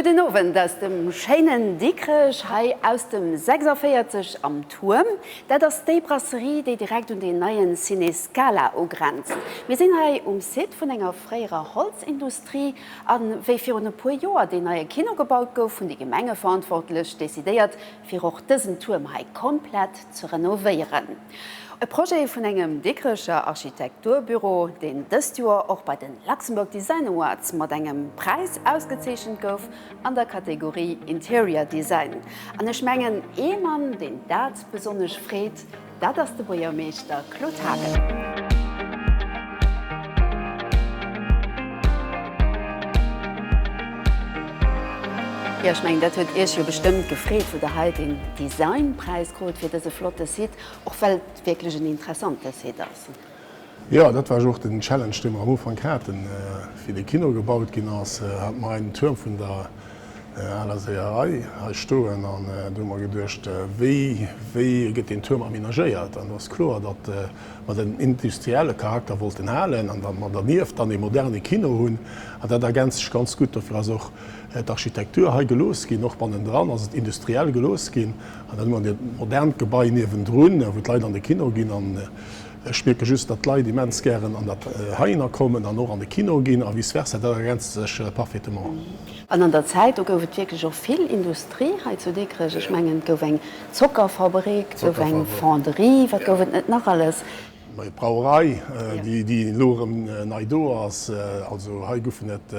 Gudden Owend aus dem schéinen Dikrech, hei aus dem 46 am Tuerm. Dat ass déi Brasserie, déi direkt un deen neien Ciné Scala ugrenzt. Mir sinn hei um Site vun enger fréierer Holzindustrie. A wéi virun e puer Joer deen neie Kino gebaut gouf, hunn déi Gemengeverantwortlech decidéiert, fir och dësen Tuerm hei komplett ze renovéieren. E Projet vun engem Dikrecher Architekturbüro, deen dëst Joer och bei den Luxembourg Design Awards mat engem Präis ausgezeechent gouf an der Kategorie Interior Design. An ech mengen, ee Mann, deen dat besonnesch freet, dat ass de Buergermeeschter Claude Haagen. Jo, ech mengen, dat huet Iech jo bestëmmt gefreet, wou Der hei deen Designpräis krut fir dëse flotte Site, och well et wierklech en interessante Site ass. Jo, dat war jo och den Challenge, dee mer am Ufank haten, wéi de Kino gebaut ginn ass, hate mer hei den Tuerm vun der aler Seeërei hei stoen an do hu mer geduecht, wéi, wéi gëtt deen Tuerm aménagéiert? An do ass kloer, datt mer den industrielle Charakter wollten halen an datt mer dernieft dann ee moderne Kino hunn an dat ergänzt sech ganz gutt. Dofir ass och d'Architektur hei gelooss ginn, och bannendran ass et industriell gelooss ginn an dann hu mer dat modernt Gebai niewendrun, wou d'Leit an de Kino ginn an ech mierke just, datt d'Leit immens gären an dat heihinner kommen an och an de Kino ginn a vice versa, dat ergänzt sech parfaitement. An an der Zäit, do gouf et wierklech och vill Industrie hei zu Dikrech. Ech mengen, et gouf eng Zockerfabrik, et gouf eng Fonderie, wat gouf et net nach alles? D'Brauerei, déi elo erëm nei do ass. Also hei goufen et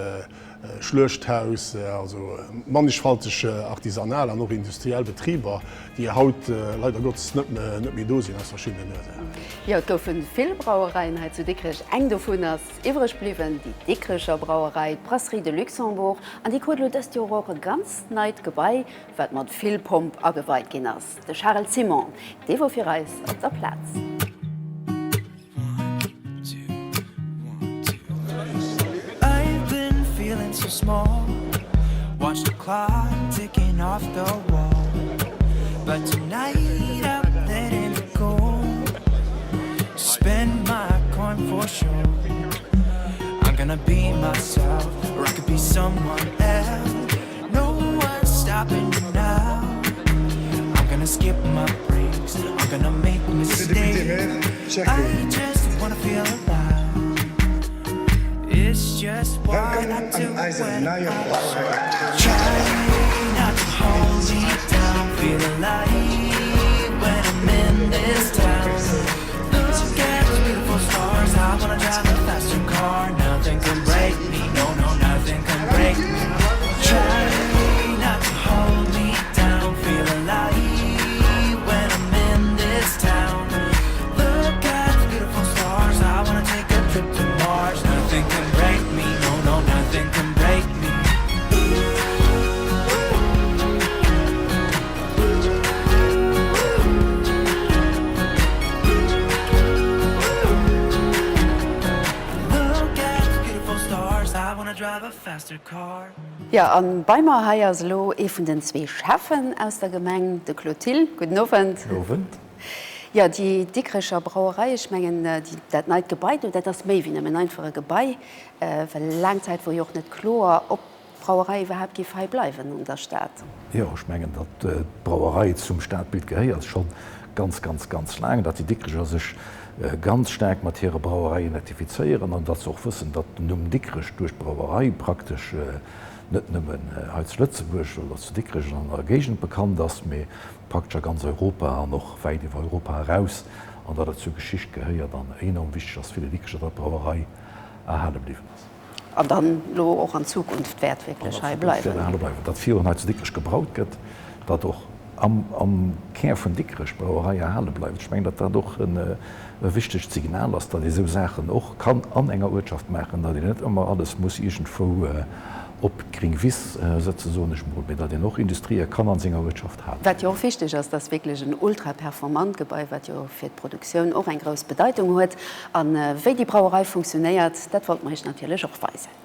Schluechthaus, also mannigfalteg artisanal an och industriell Betriber, déi haut leider Gottes net méi do sinn aus verschiddenen Ursaachen. Jo, et goufe vill Brauereien hei zu Dikrech. Eng dovun ass iwwreg bliwwen, déi Dikrecher Brauerei, d'Brasserie de Luxembourg. An déi krut elo dëst Joer och e ganz neit Gebai, wat mat vill Pomp ageweit ginn ass. De Charel Simon, dee wor fir eis op der Plaz. Monsieur le député maire, chers collègues. Welkom an eiser neier Brauerei. Jo, a bei mer hei ass elo ee vun den zwee Cheffen aus der Gemeng, de Claude Thill. Gudden Owend. Gudden Owend. Jo, déi Dikrecher Brauerei, ech mengen, dat neit Gebai do, dat ass méi wéi nëmmen einfach e Gebai, well laang Zäit wor jo och net kloer, ob d'Brauerei iwwerhaapt géif hei bleiwen an der Stad. Jo, ech mengen, datt d'Brauerei zum Stadbild gehéiert, schonn ganz, ganz, ganz laang, datt déi Dikrecher sech ganz staark mat hirer Brauerei identifizéieren an datt se och wëssen, datt den Numm Dikrech duerch d'Brauerei praktesch net nëmmen hei zu Lëtzebuerg oder zu Dikrech an an der Géigend bekannt ass, mee praktesch a ganz Europa an och wäit iwwer Europa eraus, an datt et zur Geschicht gehéiert an enorm wichteg ass fir déi Dikrecher, datt d'Brauerei erhale bliwwen ass. An dann elo och an Zukunft wäert wierklech hei bleiwen. Wäert erhale bleiwen. Datt virun hei zu Dikrech gebraut gëtt, datt och am Kär vun Dikrech d'Brauerei erhale bleift. Ech mengen, datt dat och e wichtegt Signal ass, datt ee esou Saachen och kann an enger Uertschaft maachen, datt een net ëmmer alles muss iergendwou op d'gréng Wiss sëtzen, soen ech mol, mee datt een och Industrië kann an senger Uertschaft halen. Wat jo och wichteg ass, dat ass wierklech en ultra-performant Gebai, wat jo fir d'Produktioun och eng grouss Bedeitung huet. A wéi déi Brauerei funktionéiert, dat wollte mer iech natierlech och weisen.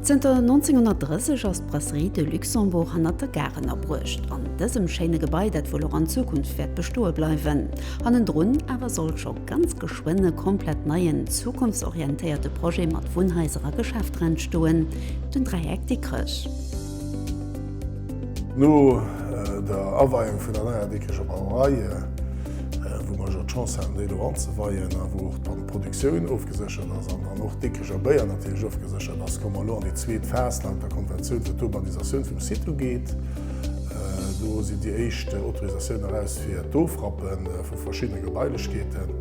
Zënter 1930 ass d'Brasserie de Luxembourg hannert der Gare ënnerbruecht, an dësem schéine Gebai, dat wuel och an Zukunft wäert bestoe bleiwen. Hannendrun awer soll scho ganz geschwënn e komplett neien, zukunftsorientéierte Projet mat Wunnhaiser a Geschäfter entstoen, den Dräieck Dikrech. No der Aweiung vun der neier Dikrecher Brauerei, wou mer jo d'Chance haten déi elo anzeweien a wou och dann d'Produktioun ofgeséchert ass an dann och d'Dikrecher Béier natierlech ofgeséchert ass, komme mer elo an déi zweet Phas laut der Konventioun, wat d'Urbanisatioun vum Site ugeet. Do sinn déi éischt Autorisatiounen eraus fir d'Ofrappe vu verschiddene Gebailechkeeten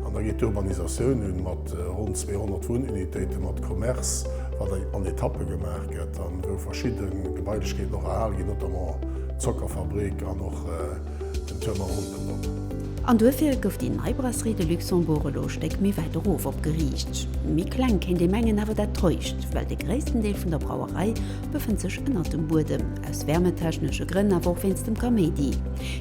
an da geet d'Urbanisatioun un mat ronn 200 Wunnunitéite mat Commerce, wat an Etappe gemaach gëtt an wou verschidde Gebailechkeeten och erhale ginn, notamment d'Zockerfabrik an och den Tuerm am Rumpendonk. An duerfir gouf déi nei Brasserie de Luxembourg elo e Stéck méi wäit erof opgeriicht. Méi kleng kéint ee mengen, awer dat täuscht, well de gréissten Deel vun der Brauerei befënnt sech ënnert dem Buedem, aus wärmetechnesche Grënn, awer och wéinst dem Kaméidi.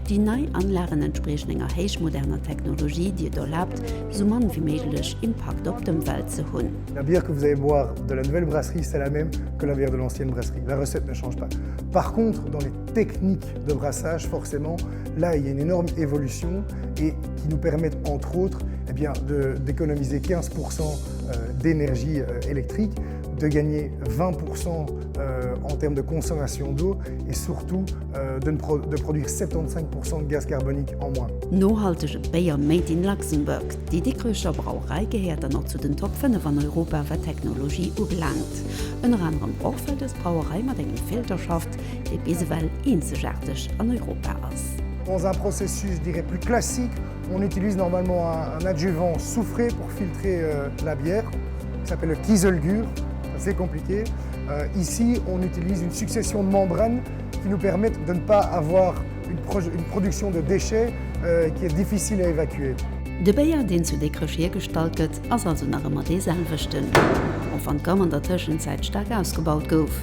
Déi nei Anlagen entspriechen enger héichmoderner Technologie, déi et erlaabt, sou mann wéi méiglech Impakt op d'Ëmwelt ze hunn. La bière que vous allez boire de la nouvelle brasserie, c'est la même que la bière de l'ancienne brasserie. La recette ne change pas. Par contre, dans les techniques de brassage, forcément, là, il y a une énorme évolution et qui nous permet, entre autres, eh bien, d'économiser 15% euh, d'énergie euh, électrique, de gagner 20% euh, en termes de consommation d'eau et surtout de, de produire 75% de gaz carbonique en moins. Nohaltege Béier made in Luxembourg, Déi Dikrecher Brauerei gehéiert dann och zu den Top 5 an Europa wat d'Technologie ubelaangt. Ënner anerem och well dës Brauerei mat engem Filter schafft, dee bis ewell eenzegaarteg an Europa ass. Dans un processus, je dirais, plus classique, on utilise normalement un, un adjuvant soufré pour filtrer euh, la bière, qui s'appelle le kieselgur, c'est compliqué. Euh, ici, on utilise une succession de membranes qui nous permettent de ne pas avoir une, pro une production de déchets euh, qui est difficile à évacuer. De Béier, deen zu Dikrech hiergestallt gëtt, ass also nach ëmmer dee selwechten, och wann d'Gamm an der Tëschenzäit staark ausgebaut gouf.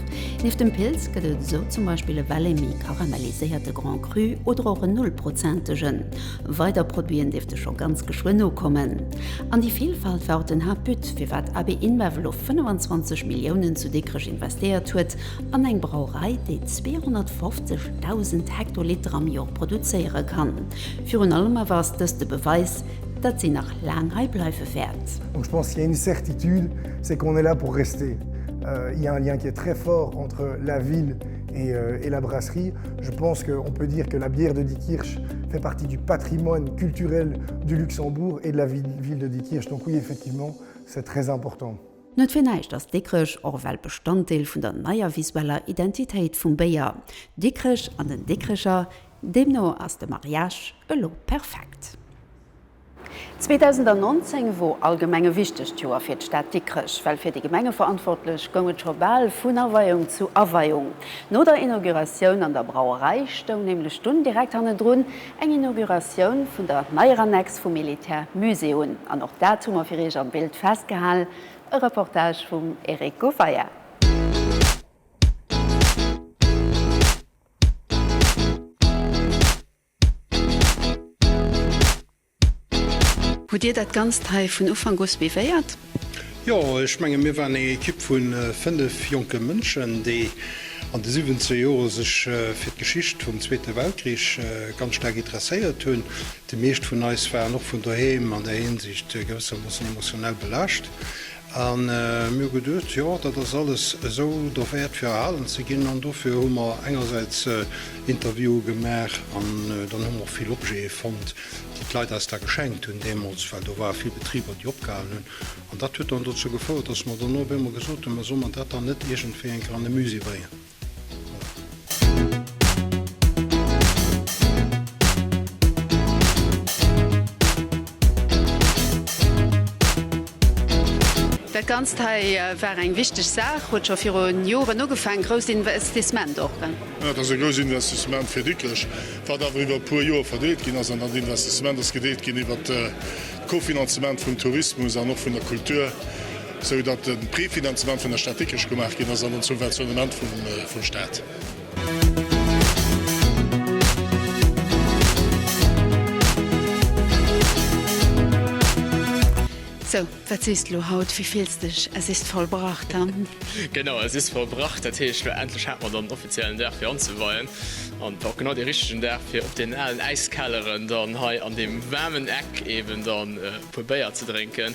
Nieft dem Pils gëtt et esou zum Beispill e well ee méi karamelliséierte Grand Cru oder och en Nullprozentegen. Weider Produiten dierfte scho ganz geschwënn nokommen. An déi Vilfalt war och den Haaptbut, firwat AB InBev elo 25 Milliounen zu Dikrech investéiert huet an eng Brauerei, déi 250.000 Hektoliter am Jor produzéiere kann. Virun allem awer ass dëst de Beweis, datt si nach laang hei bleiwe wäert. Donc je pense qu'il y a une certitude, c'est qu'on est là pour rester. Il y a un lien qui est très fort entre la ville et, euh, et la brasserie. Je pense qu'on peut dire que la bière de Diekirch fait partie du patrimoine culturel du Luxembourg et de la ville, ville de Diekirch. Donc oui, effectivement, c'est très important. Net fir näischt ass Dikrech och ewell Bestanddeel vun der neier visueller Identitéit vum Béier. Dikrech an den Dikrecher, deemno ass de Mariage elo perfekt. 2019 wor allgemeng e wichtegt Joer fir d'Stad Dikrech, well fir déi Gemengeverantwortlech goung et scho bal vun Aweiung zu Aweiung. No der Inauguratioun an der Brauerei stoung nämlech dunn direkt hannendrun eng Inauguratioun vun der neier Annex vum Militärmusée un. An och dat hu mer fir Iech am Bild festgehal, e Reportage vum Eric Gouveia. Hutt Dir dat Ganzt hei vun Ufank u suivéiert? Jo, ech menge mir waren eng Ekipp vu 5 jonke Mënschen, déi an de siwwenzeger Jore sech fir d'Geschicht vum Zweete Weltkrich ganz staark interesséiert hunn. Déi meescht vun eis waren och vun doheem an där Hinsicht gewëssermoossen emotionell belaascht. A mir hu geduecht, jo, dat ass alles esou derwäert fir erhalen ze ginn. An dofir hu mer engersäits Interviewe gemaach an dann hu mer och vill Objete fonnt, déi d'Leit eis da geschenkt hunn deemools, well do ware vill Betriber, déi opgehalen hunn. An dat huet dann dozou gefouert, dass mer dono op eemol gesot hunn, Ma solle mer dat dann net iergendwéi eng Kéier an e Musée bréngen? Voilà. Dat Ganzt hei war eng wichteg Saach, huet scho viru Joren ugefaangen, grousst Investissement och. Dat ass e grousst Investissement fir Dikrech, wat awer iwwer e puer Joer verdeelt ginn ass. An dat Investissement ass gedeelt ginn iwwert d'Kofinanzement vum Tourismus an och vun der Kultur, sou datt de Prefinanzement vun der Stad Dikrech gemaach ginn ass an den Subventionnement vum Staat. Sou, wat sees de lo haut? Wéi fills dech? Es ist vollbracht, ha? Genau, es ist vollbracht. Dat heescht, lo endlech hate mer dann den offiziellen Dag fir anzeweien. An et war och genau dee richtegen Dag fir op deenen alen Äiskelleren dann hei an deem waarmen Eck eben dann e puer Béier ze drénken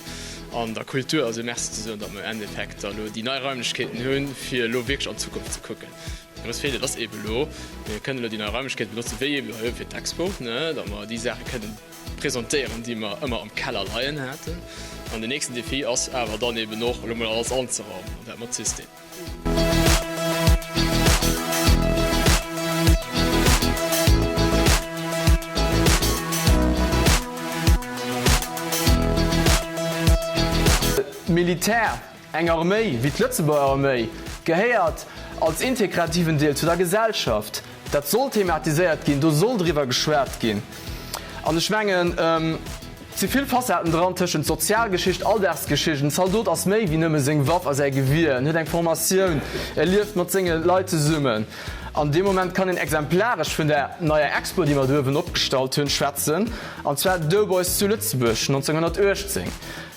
an der Kultur also Merci ze soen, datt mer im Endeffekt da lo déi nei Raimlechkeeten hunn, fir elo wierklech an d'Zukunft ze kucken. Dee grousse Virdeel ass eeben elo, mir kënnen elo déi nei Raimlechkeete benotzen, wéi eeben elo fir d'Expo, datt mer déi Saache kënnen presentéieren, déi mer ëmmer am Keller leien haten. An den nächsten Defi ass awer dann eeben och, elo mol alles anzeraumen, an dat mat System. Militär Eng Arméi, wéi d'Lëtzebuerger Arméi, gehéiert als integrativen Deel zu der Gesellschaft. Dat soll thematiséiert ginn, do soll driwwer geschwat ginn. An ech mengen, et si vill Facetten dran tëschent Sozialgeschicht, Alldagsgeschicht. En Zaldot ass méi wéi nëmme seng Waff a säi Gewier. En huet eng Formatioun, e lieft mat senge Leit zesummen. An dee Moment kann een exemplaresch vun der neier Expo, déi mer do uewen opgestallt hunn, schwätzen, an zwar Doughboys zu Lëtzebuerg 1918.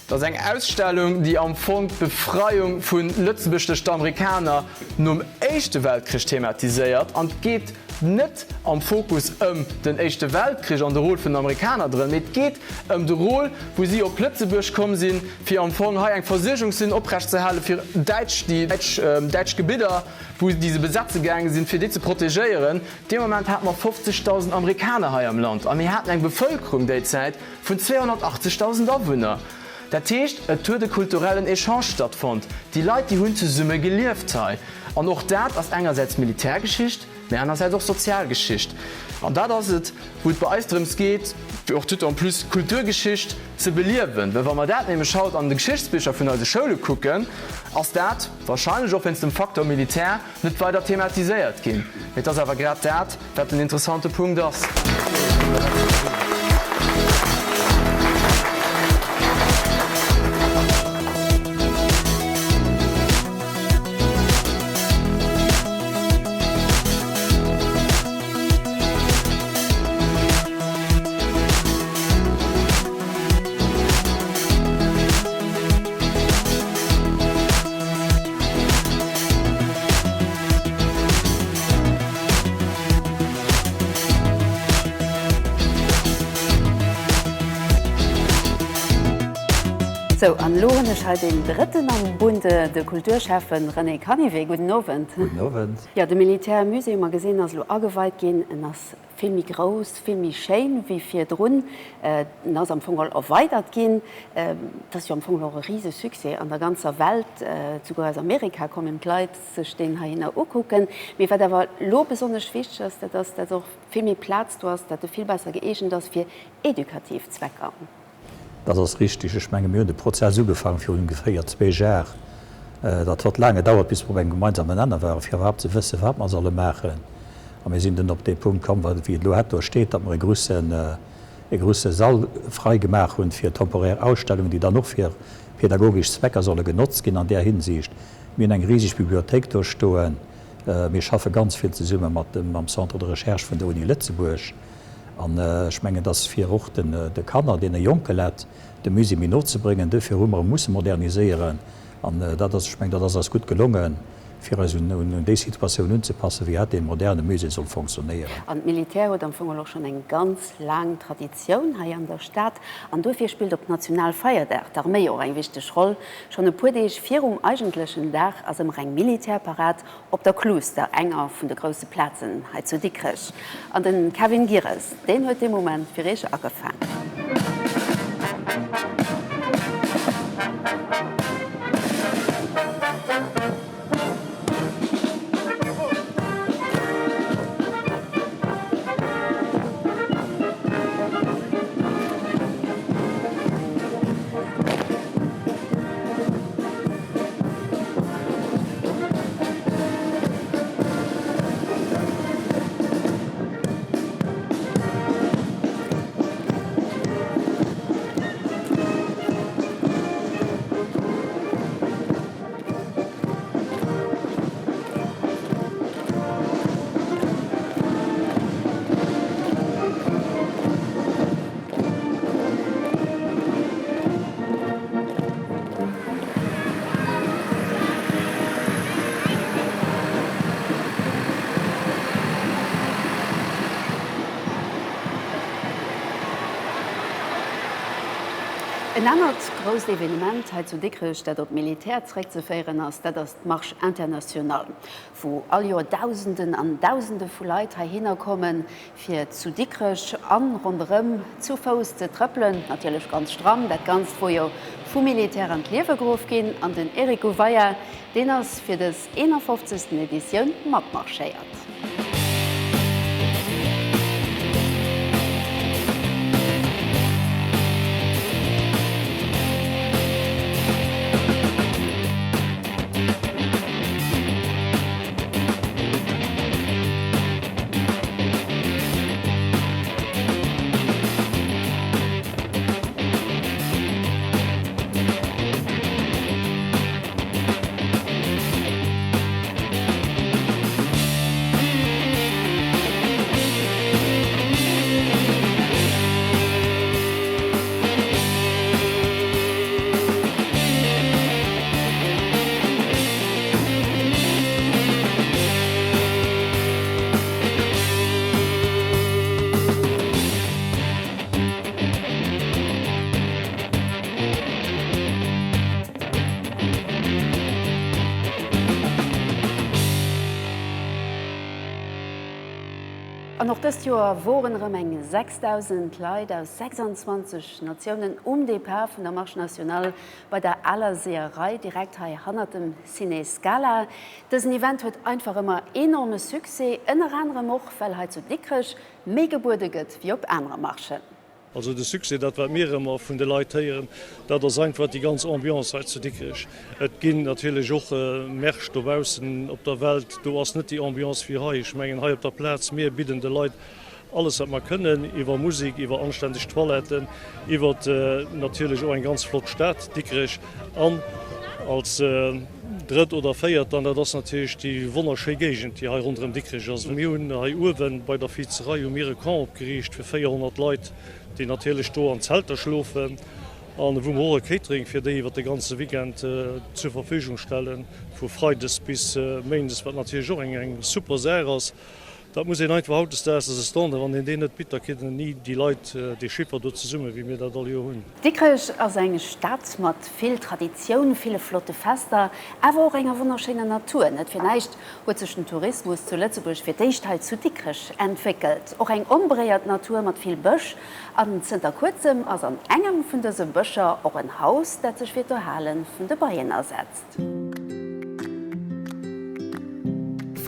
Dat ass eng Ausstellung, déi am Fong d'Befreiung vu Lëtzebuerg duerch d'Amerikaner nom Éischte Weltkrich thematiséiert. An et geet net am Fokus ëm den Éischte Weltkrich an de Rôle vun den Amerikaner drëm, mee et geet ëm de Rôle, wou si op Lëtzebuerg komm sinn, fir am Fong hei eng Versuergungslinn oprechtzeerhalen, fir däitsch, déi däitsch Gebidder, wou déi se besetze gaange sinn, fir déi ze protegéieren. Dee Moment hate mer 50.000 Amerikaner hei am Land a mir haten eng Bevëlkerung déi Zäit, Vun 280.000 Awunner. Dat heescht, et huet e kulturellen Echange stattfonnt. Déi Leit, déi hunn zesumme gelieft hei. An och dat ass engersäits Militärgeschicht, mä anersäits och Sozialgeschicht. An dat ass et, wou et bei eis drëms geet, fir och tout en plus Kulturgeschicht ze beliewen. Well wa mer dat nämlech haut an de Geschichtsbicher vun eise Schoule kucken, ass dat, wahrscheinlech och wéinst dem Faktor Militär, net weider thematiséiert ginn. Mee et ass awer grad dat, wat den interessante Punkt ass. Sou, an elo hunn ech hei deen Drëtten am Bunde, de Kulturschäffen René Canivet. Gudden Owend. Gudden Owend. Jo, de Militärmusée, hu mer gesinn, ass elo ageweit ginn. En ass Vill méi grouss, vill méi schéin wéi virdrun. En ass am Fong geholl erweidert ginn. Et ass jo am Fong geholl och e rise Succès an der ganzer Welt. Souguer aus Amerika kommen d'Leit sech deen heihinner ukucken. Mee wat awer elo besonnesch wichteg ass, dat ass, datt och vill méi Plaz do ass, datt e vill besser gëeegent ass fir edukativ Zwecker. Dat ass richtig. Ech menge mir hunn de Prozess ugefaangen virun ongeféier zwee Jar. Dat hott laang gedauert, bis mer op engem gemeinsamen Nenner waren, fir iwwerhaupt ze wëssen, wat mer solle maachen. A mir sinn dunn op dee Punkt komm, wéi et elo hatt do steet, datt mer e grussen, e grusse Sall frei gemaach hunn fir temporär Ausstellungen, déi dann och fir pädagogesch Zwecker solle genotzt ginn an där Hinsicht. Mir hunn eng riseg Bibliothéik do stoen. Mir schaffe ganz vill zesumme mat dem, mam Centre de recherche vun der Uni Lëtzebuerg. An ech mengen, dass fir och de Kanner, deene jonke Lett, de Musée méi no ze bréngen, duerfir hu mer e musse moderniséieren. An dat ass, ech mengen, dat ass eis gutt gelongen, fir eis un déi Situatioun unzepassen, wéi hätt dee moderne Musée soll fonctionnéieren. An d'Militär huet am Fong och schonn eng ganz laang Traditioun hei an der Stad. An duerfir spillt op Nationalfeierdag d'Arméi och eng wichteg Roll. Schonn e puer Deeg virum eigentlechen Dag ass ëmmer eng Militärparad Op der Kluuster, enger vun de grousse Plazen hei zu Dikrech. An de Kevin Gires, deen huet dee Moment fir Iech agefaang. En anert grousst Evenement hei zu Dikrech, dat op d'Militär zeréckzeféieren ass, dat ass d'Marche Internationale, wou all Joer Dausenden an Dausende vu Leit heihinner kommen, fir zu Dikrech an ronderëm zu Fouss ze trëppelen, natierlech ganz stramm. Dat Ganzt wor jo vum Militär an d'Liewe geruff ginn an den Eric Gouveia, deen ass fir dës 51. Editioun matmarschéiert. An och dëst Joer woren erëm eng 6.000 Leit aus 26 Natiounen um Depart vun der Marche Nationale bei der aler Seeërei direkt hei hannert dem Ciné Scala. Dësen Event huet einfach ëmmer enorme Succès, ënner anerem och well hei zu Dikrech méi gebuede gëtt wéi op anere Marchen. Also de Succès, dat wat mir ëmmer vun de Leit héieren, dat ass einfach déi ganz Ambiance hei zu Dikrech. Et ginn natierlech och Märsch dobaussen op der Welt, do ass net déi Ambiance wéi hei. Ech mengen hei op der Plaz, mir bidden de Leit Alles wat mer kënnen, iwwer Musek, iwwer anständeg Toiletten, iwwer natierlech och eng ganz flott Stad Dikrech an als drëtt oder véiert dann, dat ass natierlech déi wonnerschéi Géigend, déi hei ronderëm Dikrech ass. Mir hunn hei uewe bei der Viizerei hu mir e Camp opgeriicht fir 400 Leit, déi natierlech do an Zelter schlofen an wou mer och e Catering fir déi iwwer de ganze Weekend zur Verfügung stellen, vu freides bis méindes, wat natierlech och eng super Saach ass. Dat muss een einfach hautdesdaags, ass e Standard, wann een deen net bitt, da kritt en ni déi Leit, dee Chiffer do zesummen, wéi mir dat all Joer hunn. Dikrech ass eng Stad mat vill Traditioun, ville flotte Fester, awer och enger wonnerschéiner Natur. Net fir näischt huet sech den Tourismus zu Lëtzebuerg fir d'éischt hei zu Dikrech entwéckelt. Och eng onberéiert Natur mat vill Bësch. An zënter kuerzem ass an engem vun dëse Bëscher och en Haus, dat sech fir d'Erhale vun de Beien asetzt.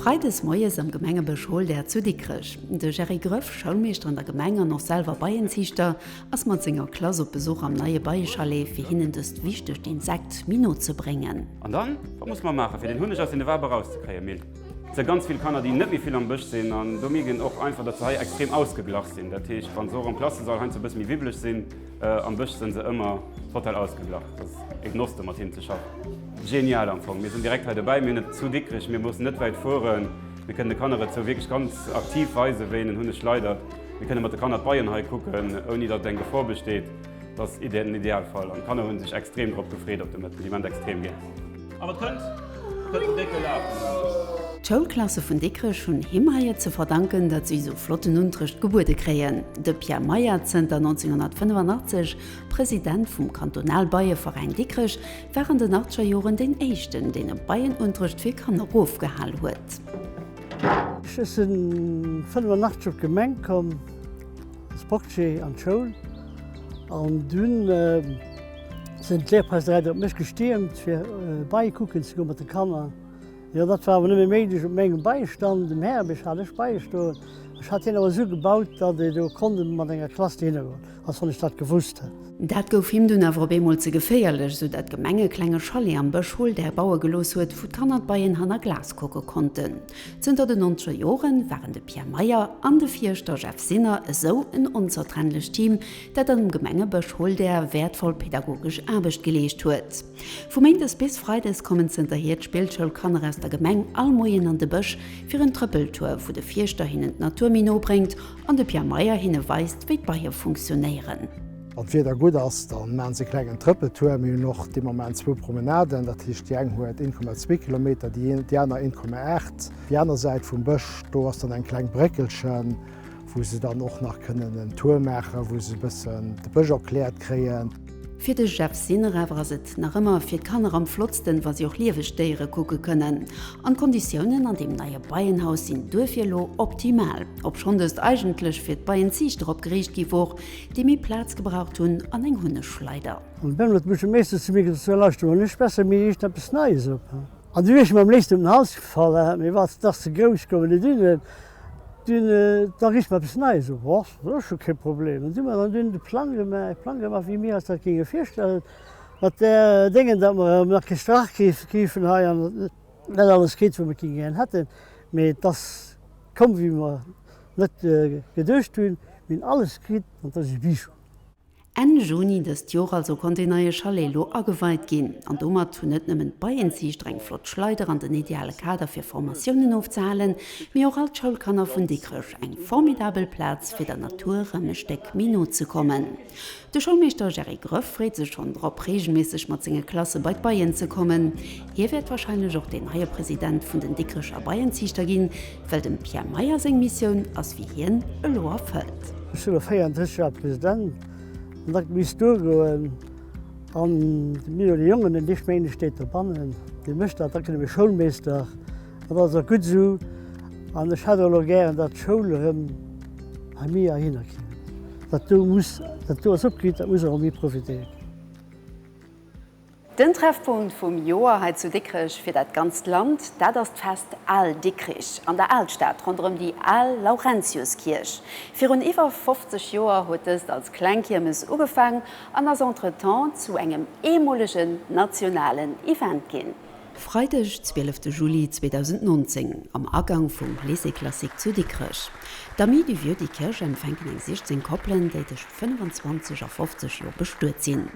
Freides moies am Gemengebësch Holder zu Dikrech. De Jerry Gröff, Schoulmeeschter an der Gemeng an och selwer Beienziichter, ass mat senger Klass op Besuch am neie Beiechalet, fir hinnen dëst wichtegt Insekt méi no ze bréngen. An dann, wat musse mer maachen, fir den Hunneg aus deene Wabe erauszekréien? Mil. Et si ganz vill Kanner, déi net méi vill am Bësch sinn an do mierkt een och einfach, datt se hei extrem ausgeglach sinn. Dat heescht, wa se och am Klassesall heiansdo e bësse méi wibbeleg sinn, Am Bësch sënn se ëmmer total ausgeglach. Et ass e Genoss do mat hinnen ze schaffen. Genial am Fong. Mir sinn direkt hei dobäi, mir hunn et zu Dikrech, mir mussen net wäit fueren. Mir kënnen de Kanner et sou wierklech ganz aktiv weisen, wéi een en Hunneg schleidert. Mir kënne mat de Kanner d'Beien hei kucken, ouni datt eng Gefor besteet. Dat ass den Idealfall an d'Kanner hu sech extrem drop gefreet op de Mëtten. Déi man et extrem gär. Awer et kënnt, kënnt en décke Laf. D'Schoulklasse vun Dikrech hunn him hei et ze verdanken, datt si esou flotten Unterrecht gebuede kréien. De Pierre Meyer, zënter 1985 President vum Kantonalbeieveräin Dikrech, war an den achtzeger Joren deen éischten, deen e Beienunterrecht fir Kanner ofgehal huet. Ech sinn 85 op d'Gemeng komm, als Portier an d'Schoul, an dunn sinn d'Lehrpersonal op mech gestiermt fir Beie kucken ze goen mat de Kanner. Jo, dat war awer nëmme méiglech op mengem Beiestand, dem Härebierg hat ech Beie stoen. Ech hat hien awer esou gebaut, datt ee do konnt mat enger Klass dohinner goen, als wann ech dat gewusst hätt. Dat gouf him dunn awer op eemol ze geféierlech, sou dat d'Gemeng e klenge Chalet am Bësch Holdär baue gelooss huet, wou d'Kanner d'Beien hanner Glas kucke konnten. Zënter den nonzeger Joren waren de Pierre Meyer an de Fierschter Jeff Sinner esou en onzertrennlecht Team, dat am Gemengebësch Holdär wäertvoll pädagogesch Aarbecht geleescht huet. Vu Méindes bis Freides kommen zënterhier d'Spillschoulkanner aus der Gemeng all Moien an de Bësch fir en Trëppeltour, wou de Fierschter hinnen d'Natur méi no bréngt an de Pierre Meyer hinne weist, wéi d'Beie funktionéieren. Wann d'Wieder gutt ass, da maachen se e klengen Trëppeltour. Mir hunn och dee Moment zwou Promenaden, dat heescht déi eng huet 1,2 Kilometer, déi aner 1,8. Déi aner Säit vum Bësch, do ass dann eng kleng Bréckelchen, wou se dann och nach kënnen en Tour maachen, wou se e bëssen de Bësch erkläert kréien. Fir de Jeff Sinner awer ass et nach ëmmer fir d'Kanner am flottsten, wa si och lieweg Déiere kucke kënnen. An d'Konditiounen an deem neie Beienhaus sinn duerfir elo optimal, obschonn dëst eigentlech fir d'Beienziichter opgeriicht gi wor, déi méi Plaz gebraucht hunn an eng Hunnegschleider. An op eemol huet de Buergermeeschter zu mir gesot, So, lauschter mol, ech bessere mir iergend eppes Neies op. An du wier ech mir am léifsten op den Hals gefall, mee wat, et ass ze grouss, gouf et net un. Dunn, da riicht mer eppes Neies op. Och, dat ass scho kee Problem. An du hu mer dann dunn de Plang gemaach, e Plang gemaach, wéi mir eis dat géinge virstellen, mat där Déngen, datt mer nach gestrach krifen hei an net alles kritt, wou mer géinge gären hätten. Mee et ass komm, wéi mer net geduecht hunn. Mir hunn alles kritt an et ass e Bijou. Enn Juni dëst Jor also konnt deen neie Chalet elo ageweit ginn. An domat hunn net nëmmen d'Beienziichter eng flott Schleider an den ideale Kader fir Formatiounen ofzehalen, mee och all d'Schoulkanner vun Dikrech eng formidabel Plaz fir der Natur rëm e Stéck méi no ze kommen. De Schoulmeeschter Jerry Groeff freet sech schonn drop, reegelméisseg mat senge Klasse bei d'Beien ze kommen. Hie wäert warscheinlech och deen neie President vun den Dikrecher Beienziichter ginn, Well dem Pierre Meyer seng Missioun ass fir hien elo erfëllt. Ech sinn elo 34 Joer President an dat misst duergoen. An de Mino, de Jongen, deen deeg Méinde steet dobannen, dee mécht dat. Da kënne mir Schoulmeester an dat ass och gutt esou. An ech hätt och elo gären, datt d'Schoul erëm hei méi heihinner kéim. Dat do muss, dat do ass opginn, dat muss och erëm méi profitéiert ginn. Den Treffpunkt vum Joer hei zu Dikrech fir dat ganzt Land, dat ass d'Fest Al Dikrich an der Alstad ronderëm déi al Laurentiuskierch. Virun iwwer 50 Joer huet dëst als kleng Kiermes ugefaang an ass entretemps zu engem eemolegen nationalen Event ginn. Freideg 12 Juli 2019 am Agang vum Lycée Classique zu Dikrech. D'Amis du Vieux Dikerch empfänken eng 16 Koppelen, déi tëscht 25 a 50 Joer bestuet sinn.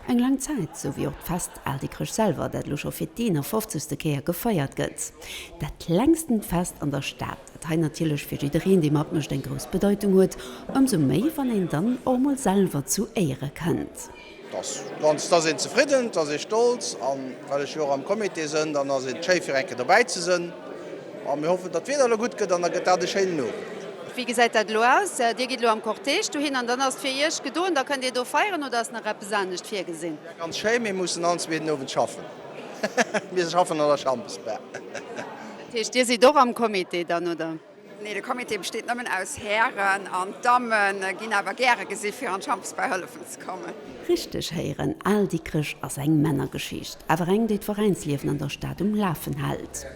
Eng laang Zäit, sou wéi och d'Fest Al Dikrech selwer, dat elo scho fir d'51. Kéier gefeiert gëtt. Dat längsten Fest an der Stad, dat hei natierlech fir jiddereen, dee matmécht, eng grouss Bedeitung huet, ëmsou méi, wann een dann och emol selwer zu Éiere kënnt. Et ass een zefridden, et ass ee stolz an well ech jo och am Comité sënn, dann ass et schéi fir eng Kéier dobäi ze sënn. A mir hoffen, datt d'Wieder elo gutt gëtt an da gëtt dat e schéinen Owend. Wéi gesäit dat elo aus? Dir gitt elo am Cortège dohin an dann ass et fir Iech gedoen, da kënnt Dir do feieren oder ass nach eppes anescht virgesinn? Wär ganz schéi, mir mussen allen zweeten Owend schaffen. Mir schaffen an der Schampesbar. Dat heescht, Dir sidd och am Comité dann, oder? Nee, de Comité besteet nëmmen aus Hären an d'Damme ginn awer gäre gesi fir an d'Champs-Bar hëllefen ze kommen. Richteg héieren, Al Dikrech ass eng Männergeschicht, awer eng, déi d'Veräinsliewen an der Stad um Lafen hält.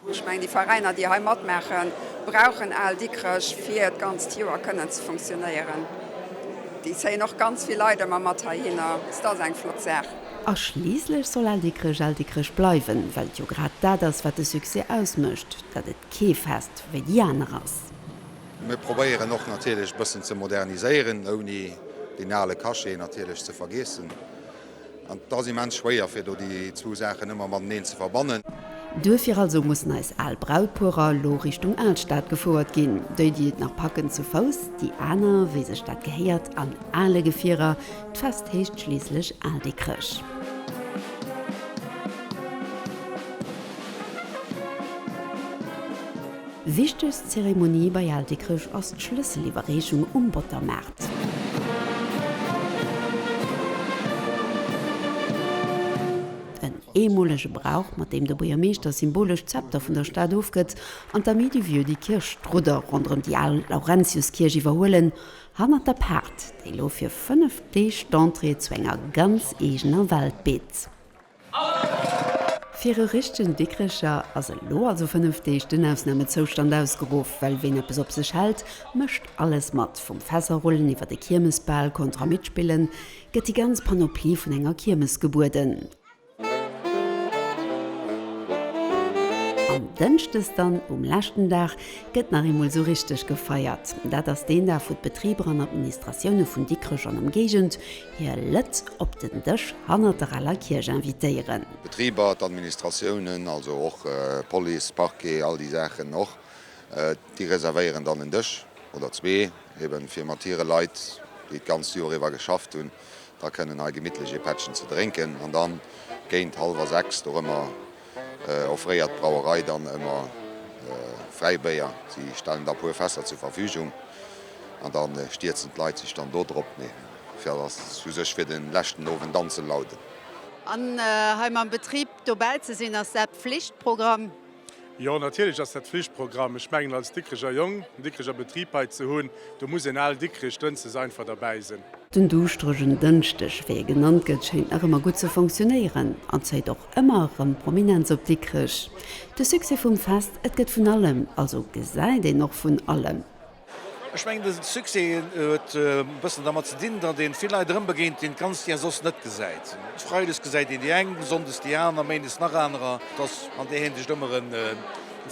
Ech mengen, déi Veräiner, déi hei matmaachen, brauchen Al Dikrech, fir d'ganzt Joer kënnen ze funktionéieren. Déi zéien och ganz vill Leit ëmmer mat heihinner. Dat ass eng flott Saach. A schliisslech soll Al Dikrech Al Dikrech bleiwen, well et jo grad dat ass, wat de Succès ausmécht, datt et kee Fest wéi déi aner ass. Mir probéieren och natierlech e bëssen ze moderniséieren, ouni deen ale Cachet natierlech ze vergeessen. An et ass immens schwéier, fir do déi zwou Saachen ëmmer mateneen ze verbannen. Duerfir also mussen eis al Brautpuerer elo Richtung Alstad gefouert ginn. Déi, déi et nach packen, zu Fouss, déi aner, wéi sech dat gehéiert, an ale Gefierer. D'Fest heescht schliisslech Al Dikrech. Wichtegst Zeremonie bei Al Dikrech ass d'Schlësseliwwerreechung um Bottermaart. En eemolege Brauch, mat deem de Buergermeeschter symbolesch d'Zepter vun der Stad ofgëtt an d'Amis du Vieux Diekirch d'Rudder ronderëm déi al Laurentiuskierch iwwerhuelen. Hannert der Paart, déi elo fir 5 Deeg d'Entrée zu enger ganz eegener Welt bitt. Fir e richtegen Dikrecher ass elo also 5 Deeg den Ausnamezoustand ausgeruff, well ween eppes op sech hält, mécht alles mat. Vum Fässerrullen iwwer de Kiermesbal, Kontra mitspillen, gëtt déi ganz Panoplie vun enger Kiermes gebueden. An Dënschdes dann, um leschten Dag, gëtt nach eemol sou richteg gefeiert. Dat ass deen Dag, wou d'Betriber an Administratioune vun Dikrech an Ëmgéigend hir Lëtt op den Dësch hannert der aler Kierch invitéieren. D'Betriber, d'Administratiounen, also och Police, Parquet, all déi Saachen och, déi reservéieren dann en Dësch oder zwee, eben fir mat hire Leit, déi d'ganzt Joer iwwer geschafft hunn, Da kënnen hei gemittlech ee Pättchen ze drénken an dann géint hallwer 6 dorëmmer offréiert d'Brauerei dann ëmmer Fräibéier. Si stellen da puer Fässer zur Verfügung an da stierzen d'Leit sech dann do drop. Mee Fir ass u sech fir de leschten Owend anzelauden. An hei mam Betrib dobäi ze sinn, ass dat Pflichtprogramm? Jo, natierlech ass dat Pflichtprogramm. Ech mengen, als Dikreger Jong en Dikreger Betrib hei ze hunn, do muss een al Dikrech dënschdes einfach derbäi sinn. Den duuschteregen Dënschdeg, wéi e genannt gëtt, schéint nach ëmmer gutt ze fonctionnéieren an zéit och ëmmer erëm Prominenz op Dikrech. De Succès vum Fest, et gëtt vun allem, also gesäit een och vun allem. Ech mengen, de Succès huet e bëssen dermat ze dinn, datt ee vill Leit erëmbegéint, déi een d'ganzt Joer soss net gesäit. Freides gesäit een déi eng, sonndes déi aner, méindes nach anerer. Et ass an där Hinsicht ëmmer e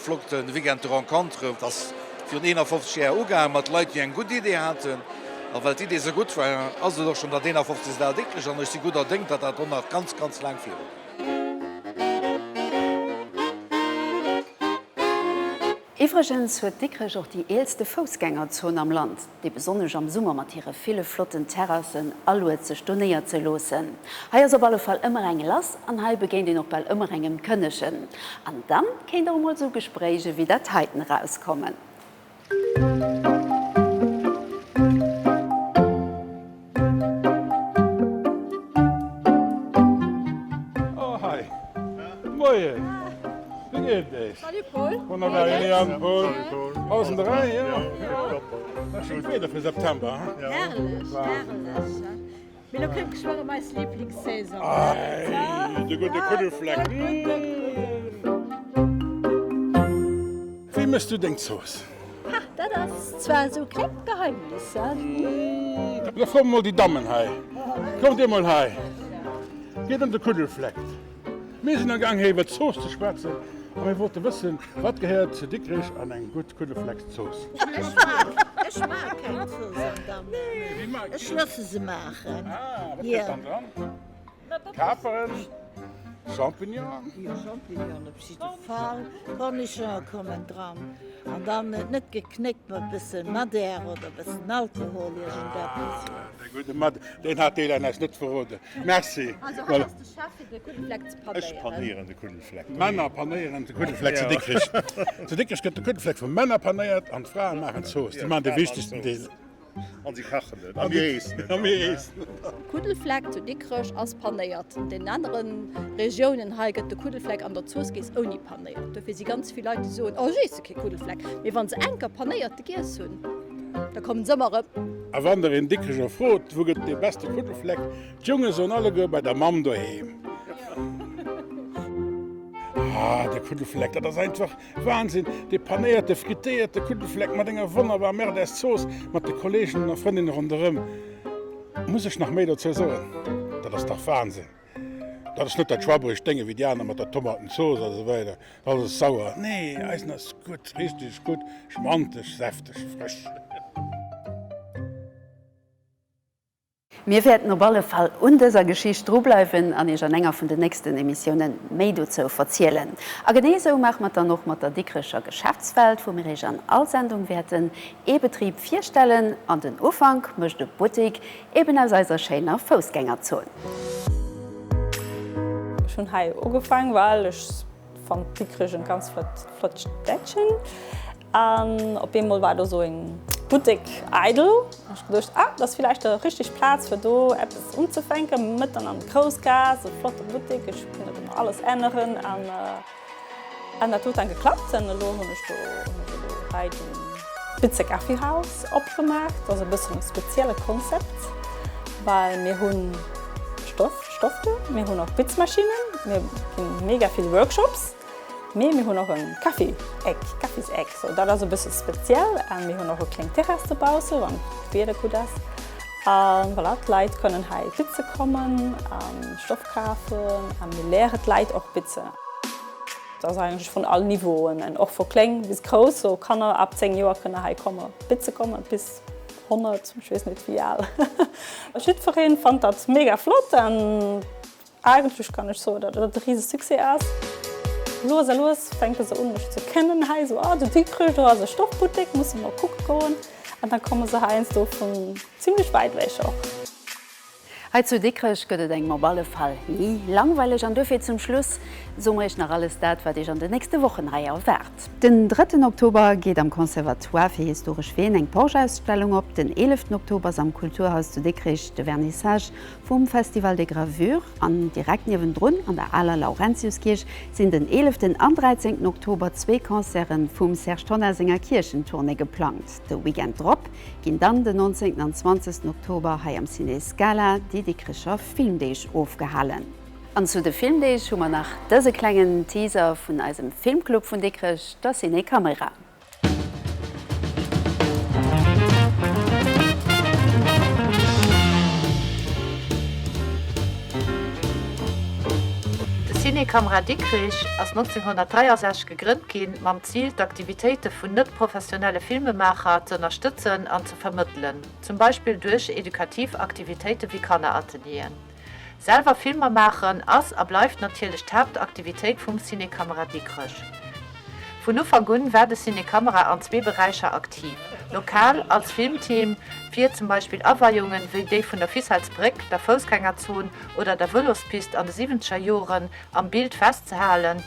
flotte Weekend de rencontre. Et ass virun 51 Joer ugaangen mat Leit, déi eng gutt Idee haten. A well d'Idee esou gutt war, ass et och schonn dat 51. Al Dikrech. An ech si gudder Déng, datt dat och nach ganz, ganz laang virugeet. Iwwregens huet Dikrech och déi eelste Foussgängerzon am Land, déi besonnesch am Summer mat hire ville flotten Terrassen aluet sech do néier ze loossen. Hei ass op alle Fall ëmmer eng lass an hei begéint een och bal ëmmer engem Kënnegen. An dann kéint och emol sou Gespréich ewéi dat heiten erauskommen. Oh hi! Moien! Wéi geet et Iech? Salut Paul! Wonnerbar, Eliane, Paul. Alles an der Rei, jo? Dat schéint Wieder fir September, he? Herrlech, herrlech. Mee lo kënnt geschwë rëm eis Liblingssaison. Ei, de gudde Kuddelfleck. Wéi méchs du deng Zooss? Ha, dat ass zwar esou e klengt Geheimnis, he? Da froe mer mol déi Dammen hei. Kommt dir mol hei. Geet ëm de Kuddelfleck. Mir sinn am Gaang hei iwwer d'Zooss ze schwätzen a mir wollte wëssen, wat gehéiert zu Dikrech an eng gutt Kuddelfleckzooss? Ech maache keng Zooss an Dammen. Ech loosse se maachen. Ah, wat gëtt dann dran? Kaperen, Champignonen? Jo, Champignonen op jidde Fall. Cornichonen kommen dran. An dann net geknéckt, ma e bëssen Madère oder e bëssen Alkohol, iergendeppes. Ah, de gudde Madère, deen hat d'Hélène eis net verroden. Merci. Also hei ass de Chef fir de Kuddelfleck ze panéieren. Ech panéieren de Kuddelfleck. D'Männer panéieren de Kuddelfleck zu Dikrech. Zu Dikrech gëtt de Kuddelfleck vu Männer panéiert an d'Frae maachen d'Zooss. Déi maachen de wichtegsten Deel. An si kachen et. A mir eessen et. A mir eessen et. Kuddelfleck zu Dikrech ass panéiert. An den anere Regiounen hei gëtt de Kuddelfleck an der Zooss geess ouni panéiert. Dofir si ganz vill Leit, déi soen, oh ech eesse kee Kuddelfleck. Mee wa se enker panéierte giess hunn, da kommen se ëmmer erëm. A wann der een Dikrecher frot, wou gëtt et dee beste Kuddelfleck, d'Jonge soen alleguer, bei der Mamm doheem. Ah, de Kuddelfleck, dat ass einfach Wahnsinn! Dee panéierte, frittéierte Kuddelfleck mat enger wonnerbar Merdes-Zooss mat de Kolleegen a Frëndinne ronderëm. Muss ech nach méi dozou soen? Dat ass dach Wahnsinn! Dat ass net dat schwabberegt Dénge wéi déi aner mat der Tomatenzooss a sou weider, alles sauer. Nee, eisen ass gutt, richteg gutt, schmanteg, säfteg, frësch. Mir wäerten op alle Fall un dëser Geschicht drubleiwen an Iech an enger vun den nächsten Emissiounen méi dozou verzielen. A genee esou maache mer et dann och mat der Dikrecher Geschäftswelt, wou mir Iech an all Sendung wäerten ee Betrib virstellen. An den Ufank mécht e Buttik, eben aus eiser schéiner Foussgängerzon. Ech hunn hei ugefaang well ech fannt Dikrech en ganz flott flott Städtchen an op eemol war do sou en Buttek eidel an ech geduecht ah dat ass villäicht der richteg Plaz fir do eppes unzefänken, mëtten an der Groussgaass, e flotte Buttek, ech kënnt ëmmer alles änneren an an dat huet dann geklappt an elo hunn ech do hunn ech elo hei den Bitzer Kaffeehaus opgemaach. Dat ass e bëssen e spezielle Konzept well mir hunn Stoff. Stoff do. Mir hunn och Bitzmaschinnen, mir ginn mega vill Workshops, mee mir hunn och e Kaffi-Eck, Kaffiseck, sou dat ass e bësse speziell. A mir hunn och e kléng Terrass dobausse wann d'Wieder gutt ass. A voilà, d'Leit kënnen hei bitze kommen a Stoff kafen a mir léiere d'Leit och bitzen. Dat ass eigentlech vun all Niveauen an och vu kléng bis grouss, sou Kanner ab 10 Joer kënne hei komme bitze kommen bis 100, ech weess net wéi al. Jiddwereen fannt dat mega flott an eigentlech kann ech soen, datt et e rise Succès ass. Lues a lues fänke se un mech ze kennen hei, sou ah zu Dikrech do ass e Stoffbuttek, musse mer kucke goen an da komme se heiansdo vun zimlech wäit ewech och. Hei zu Dikrech gëtt et engem op alle Fall ni langweileg an duerfir zum Schluss soe mer iech nach alles dat, wat iech an den nächste Wochen hei erwaart. Den drëtten Oktober geet am Conservatoire fir historesch Ween eng Porsche-Ausstellung op. Den eeleften Oktober ass am Kulturhaus zu Dikrich de Vernissage vum Festival des Gravures an direkt niewendrun an der aler Laurentiuskierch sinn den eeleften an dräizéngten Oktober zwee Concerte vum Serge Tonnar senger Kierchentournée geplangt. De Weekend drop ginn dann den 19 an 20 Oktober hei am Ciné Scala déi Dikricher Filmdeeg ofgehalen. An zu de Filmdeeg hu mer nach dëse klengen Teaser vun eisem Filmclub vun Dikrech, der Ciné Caméra. De Ciné Camera Dikrich ass 1963 gegrënnt ginn mam Zil d'Aktivitéite vun net-professionelle Filmemaacher z'ënnerstëtzen an ze vermëttelen, zum Beispill duerch edukativ Aktivitéite wéi Kanneratelieren. Selwer Filmer maachen ass a bleift natierlech d'Haaptaktivitéit vum Ciné Camera Dikrech. Vun Ufank un war de Ciné Camera an zwee Beräicher aktiv, lokal als Filmteam fir zum Beispill Aweiungen wéi déi vun der Ficellesbréck, der Foussgängerzon oder der Vëlospist an de siwwenzeger Joren am Bild festzehalen,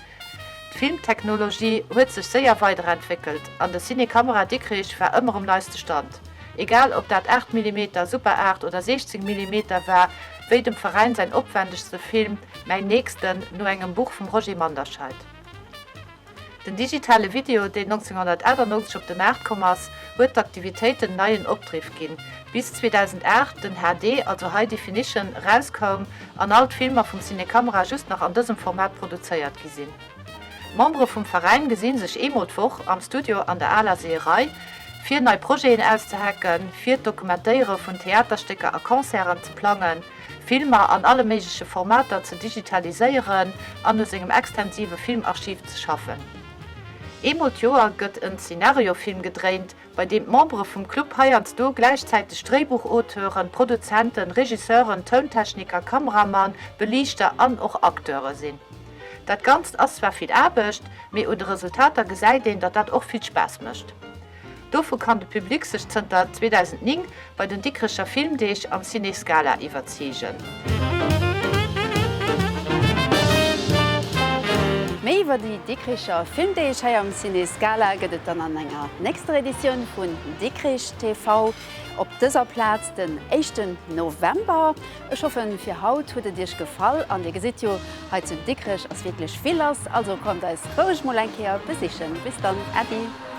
D'Filmtechnologie huet sech séier weiderentwéckelt an de Ciné Camera Dikrich war ëmmer um neiste Stand. Egal ob dat 8 Millimeter, Super 8 oder 16 Millimeter war, wéi dem Veräin säin opwändegste Film Mäin Nächsten no engem Buch vum Roger Manderscheid. Den digitale Video, deen 1998 op de Maart komm ass, huet d'Aktivitéiten neien Opdriff ginn, bis 2008 den HD, also High Definition, erauskoum an all d'Filmer vum Ciné Camera just nach an dësem Format produzéiert gi sinn. D'Membere vum Veräin gesi sech eemol d'Woch am Studio an der aler Seeërei, fir nei Projeten auszehacken, fir d'Dokumentéiere vun Theaterstécker a Concerten ze plangen, Filmer an alle méigleche Formater ze digitaliséieren an u sengem extensive Filmarchiv ze schaffen. Eemol d'Joer gëtt en Szenariofilm gedréint, bei deem d'Membere vum Club heiansdo gläichzäiteg Dréibuchauteuren, Produzenten, Regisseuren, Tountechniker, Kameramann, Beliichter an och Acteure sinn. Dat Ganzt ass zwar vill Aarbecht, mee un de Resultater gesäit een, datt dat och vill Spaass mécht. Dovu kann de Public sech zënter 2009 bei den Dikrecher Filmdeeg am Ciné Scala iwwerzeegen. Méi iwwer déi Dikricher Filmdeeg hei am Ciné Scala gëtt et dann an enger nächster Editioun vun Dikrich TV op dëser Plaz den éischten November. Ech hoffen fir haut huet et iech gefall an dir gesitt jo, hei zu Dikrech ass wierklech vill lass, also kommt eis roueg mol eng Kéier besichen. Bis dann, Äddi!